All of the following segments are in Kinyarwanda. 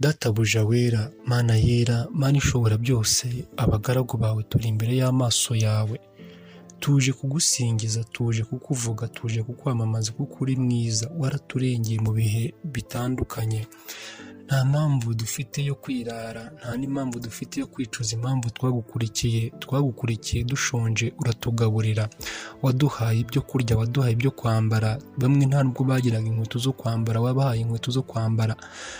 Databuja wera, Mana yera, Mana ishobora byose, abagaragu bawe turi imbere y'amaso yawe. Tuje kugusingiza, tuje kukuvuga, tuje kukwamamaza kuko uri mwiza, waraturengeye mu bihe bitandukanye. Nta mpamvu dufite yo kwirara, nta n'impamvu dufite yo kwicuza impamvu twagukurikiye. Twagukurikiye dushonje uratugaburira, waduhaye ibyo kurya, waduhaye ibyo kwambara. Bamwe nta nubwo bagiraga inkweto zo kwambara, wabahaye inkweto zo kwambara.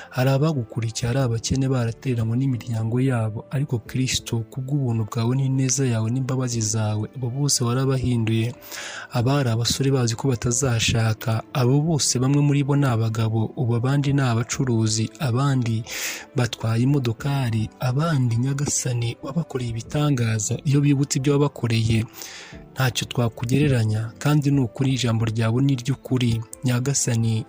Hari abagukurikiye ari abakene baratereranywe n'imiryango yabo, ariko Kristo kubw'ubuntu bwawe n'ineza yawe n'imbabazi zawe, abo bose warabahinduye. Abari abasore bazi ko batazashaka, abo bose bamwe muri bo ni abagabo, ubu abandi ni abacuruzi, abandi batwaye imodokari, abandi Nyagasani wabakoreye ibitangaza. Iyo bibutse ibyo wabakoreye ntacyo twakugereranya, kandi ni ukuri ijambo ryawe ni iry'ukuri. Nyagasani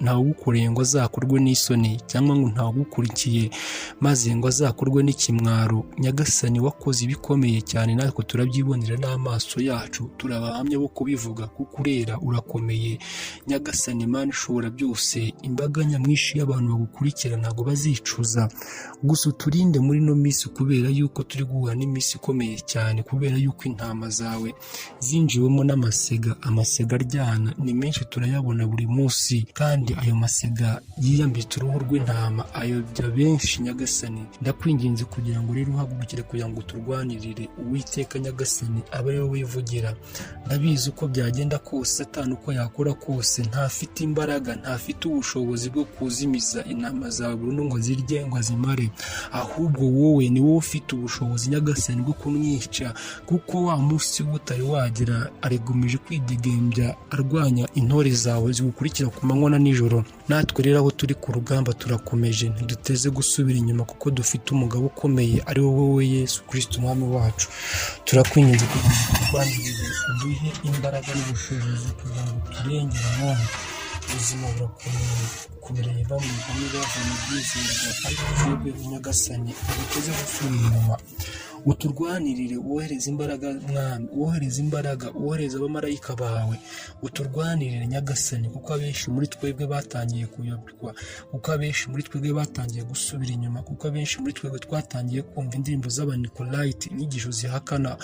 ntawugukoreye ngo azakorwe n'isoni, cyangwa ngo ntawugukurikiye maze ngo azakorwe n'ikimwaro. Nyagasani wakoze ibikomeye cyane, natwe turabyibonera n'amaso yacu, turabahamya bo kubivuga, kuko urera urakomeye. Nyagasani Mana ishobora byose, imbaga nyamwinshi y'abantu bagukurikira ntabwo bazicuza. Gusa uturinde muri ino minsi, kubera yuko turi guhura n'iminsi ikomeye cyane, kubera yuko intama zawe zinjiwemo n'amasega. Amasega aryana ni menshi, turayabona buri munsi, kandi ayo masega yiyambitse uruhu rw'intama ayobya benshi. Nyagasani ndakwinginze kugira ngo rero uhagurukire kugira ngo uturwanirire. Uwiteka Nyagasani abe ari wowe wivugira. Ndabizi uko byagenda kose, Satani uko yakora kose, ntafite imbaraga, ntafite ubushobozi bwo kuzimiza intama zawe burundu ngo zirye ngo azimare. Ahubwo wowe ni wowe ufite ubushobozi Nyagasani bwo kumwica, kuko wa munsi utari wagera arigumije kwidegembya arwanya intore zawe zigukurikira ku manywa na nijoro. Natwe rero aho turi ku rugamba turakomeje, ntiduteze gusubira inyuma, kuko dufite umugabo ukomeye ari wowe Yesu Kristo umwami wacu. Turakwinginze kugira ngo uturwanirire, uduhe imbaraga n'ubushobozi kugira ngo turengere Mwami. Ubuzima burakomeye kubereye bamwe bamwe bava mu byizerwa, ariko twebwe Nyagasani ntiduteze gusubira inyuma. Uturwanirire, wohereze imbaraga Mwami, wohereze imbaraga, wohereze abamarayika bawe, uturwanirire Nyagasani, kuko abenshi muri twebwe batangiye kuyobywa, kuko abenshi muri twebwe batangiye gusubira inyuma, kuko abenshi muri twebwe twatangiye kumva indirimbo z'Abanikolayiti, inyigisho zihakana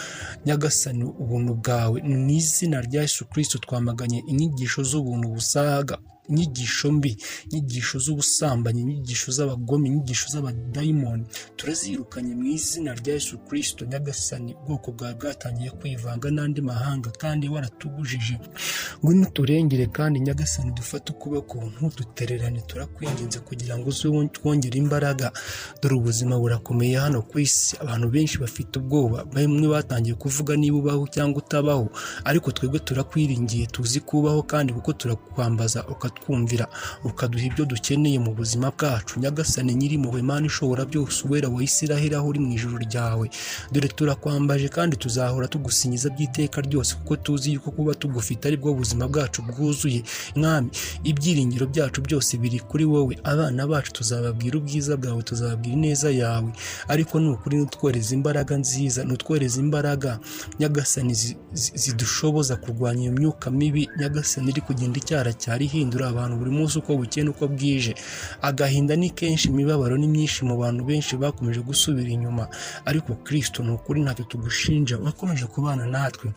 Nyagasani ubuntu bwawe. Mu izina rya Yesu Kristo twamaganye inyigisho z'ubuntu busaga, inyigisho mbi, inyigisho z'ubusambanyi, inyigisho z'abagome, inyigisho z'abadayimoni, turazirukanye mu izina rya Yesu Kristo. Nyagasani ubwoko bwawe bwatangiye kwivanga n'andi mahanga kandi waratubujije. Ngwino uturengere kandi Nyagasani dufate ukuboko, ntudutererane, turakwinginze kugira ngo uze twongere imbaraga. Dore ubuzima burakomeye hano ku isi, abantu benshi bafite ubwoba, bamwe batangiye kuvuga niba ubaho cyangwa utabaho, ariko twebwe turakwiringiye, tuzi kubaho kandi kuko turakwambaza ukatwumvira, ukaduha ibyo dukeneye mu buzima bwacu. Nyagasani nyir'impuhwe, Mana ishobora byose, uwera wa Isiraheli, aho uri mu ijuru ryawe, dore turakwambaje kandi tuzahora tugusingiza by'iteka ryose, kuko tuzi yuko kuba tugufite ari bwo buzima bwacu bwuzuye. Mwami, ibyiringiro byacu byose biri kuri wowe. Abana bacu tuzababwira ubwiza bwawe, tuzababwira ineza yawe, ariko ni ukuri nutwohereza imbaraga nziza, nutwohereza imbaraga Nyagasani zidushoboza kurwanya iyo myuka mibi Nyagasani iri kugenda icyara cyari ihindura abantu buri munsi uko bukeye n'uko bwije. Agahinda ni kenshi, imibabaro ni myinshi mu bantu benshi bakomeje gusubira inyuma, ariko Kristo ni ukuri ntacyo tugushinja, wakomeje kubana natwe.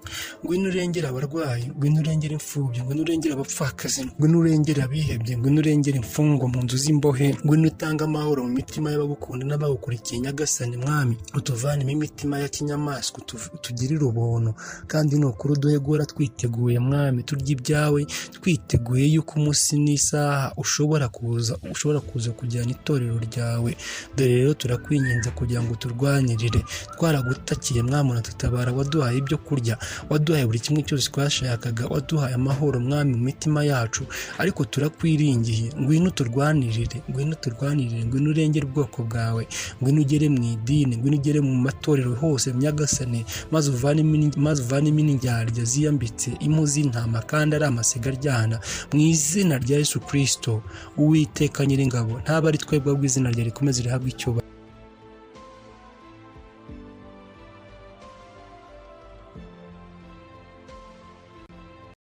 Ngwino urengere abarwayi, ngwino urengere imfubyi, ngwino urengere abapfakazi, ngwino urengere abihebye, ngwino urengere imfungwa mu nzu z'imbohe, ngwino utange amahoro mu mitima y'abagukunda n'abagukurikiye. Nyagasani Mwami, utuvanemo imitima ya kinyamaswa, utugirire ubuntu, kandi ni ukuri uduhe guhora twiteguye Mwami, turya ibyawe twiteguye yuko umunsi n'isaha ushobora kuza kujyana itorero ryawe. Dore rero turakwinginze kugira ngo uturwanirire. Twaragutakiye Mwami, uratutabara, waduhaye ibyo kurya, waduhaye buri kimwe cyose twashakaga, waduhaye amahoro Mwami mu mitima yacu, ariko turakwiringiye. Ngwino uturwanirire, ngwino uturwanirire, ngwino urengere ubwoko bwawe, ngwino ugere mu idini, ngwino ugere mu matorero hose Nyagasani, maze uvanemo indyarya ziyambitse impu z'intama kandi ari amasega aryana. Mu izina rya Yesu Kristo, Uwiteka Nyiringabo, ntaba ari twebwe, ahubwo izina rye rikomeze rihabwe icyubahiro.